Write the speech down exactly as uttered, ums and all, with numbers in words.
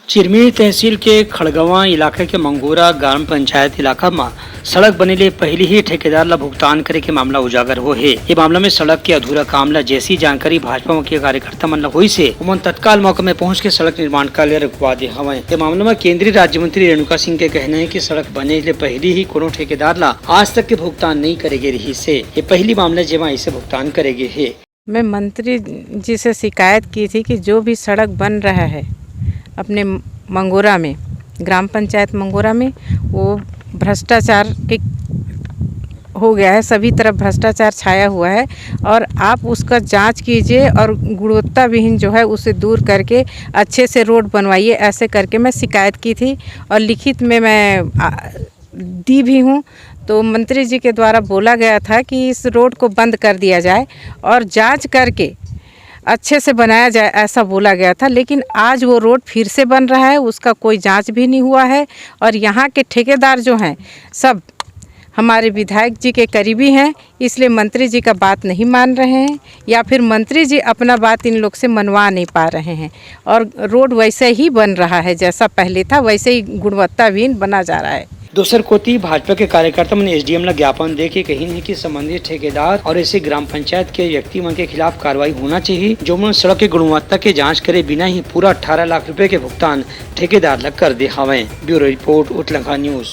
चिरमिरी तहसील के खड़गवां इलाका के मंगोरा ग्राम पंचायत इलाका म सड़क बने ले पहिली ही ठेकेदार ल भुगतान करे के मामला उजागर हो हे। ये मामला में सड़क के अधूरा काम ल जैसी जानकारी भाजपा के कार्यकर्ता मन ल होइस हे, ओमन तत्काल मौका में पहुंच के सड़क निर्माण कार्य रुकवा दे हवंय। ये मामला में केंद्रीय राज्य मंत्री रेणुका सिंह के कहना हे कि सड़क बने ले पहिली ही कोनो ठेकेदार ल आज तक के भुगतान नइ करे गे रिहिस हे। ये पहिली मामला जेमा ऐसे भुगतान करे गे हे। मैं मंत्री जी से शिकायत की थी कि जो भी सड़क बन रहा है अपने मंगोरा में, ग्राम पंचायत मंगोरा में, वो भ्रष्टाचार के हो गया है, सभी तरफ भ्रष्टाचार छाया हुआ है और आप उसका जांच कीजिए और गुणवत्ता विहीन जो है उसे दूर करके अच्छे से रोड बनवाइए, ऐसे करके मैं शिकायत की थी और लिखित में मैं आ, दी भी हूँ। तो मंत्री जी के द्वारा बोला गया था कि इस रोड को बंद कर दिया जाए और जांच करके अच्छे से बनाया जाए, ऐसा बोला गया था। लेकिन आज वो रोड फिर से बन रहा है, उसका कोई जांच भी नहीं हुआ है और यहाँ के ठेकेदार जो हैं, सब हमारे विधायक जी के करीबी हैं, इसलिए मंत्री जी का बात नहीं मान रहे हैं या फिर मंत्री जी अपना बात इन लोग से मनवा नहीं पा रहे हैं और रोड वैसे ही बन रहा है, जैसा पहले था वैसे ही गुणवत्ताहीन बना जा रहा है। दूसर कोती भाजपा के कार्यकर्ता मन एसडीएम ला ज्ञापन दे के कहिन हे कि संबंधित ठेकेदार और ऐसे ग्राम पंचायत के व्यक्ति मन के खिलाफ कार्रवाई होना चाहिए, जो मन सड़क के गुणवत्ता के जांच करे बिना ही पूरा अठारह लाख रुपए के भुगतान ठेकेदार ला कर दे हवंय। Bureau report, Utlangha news.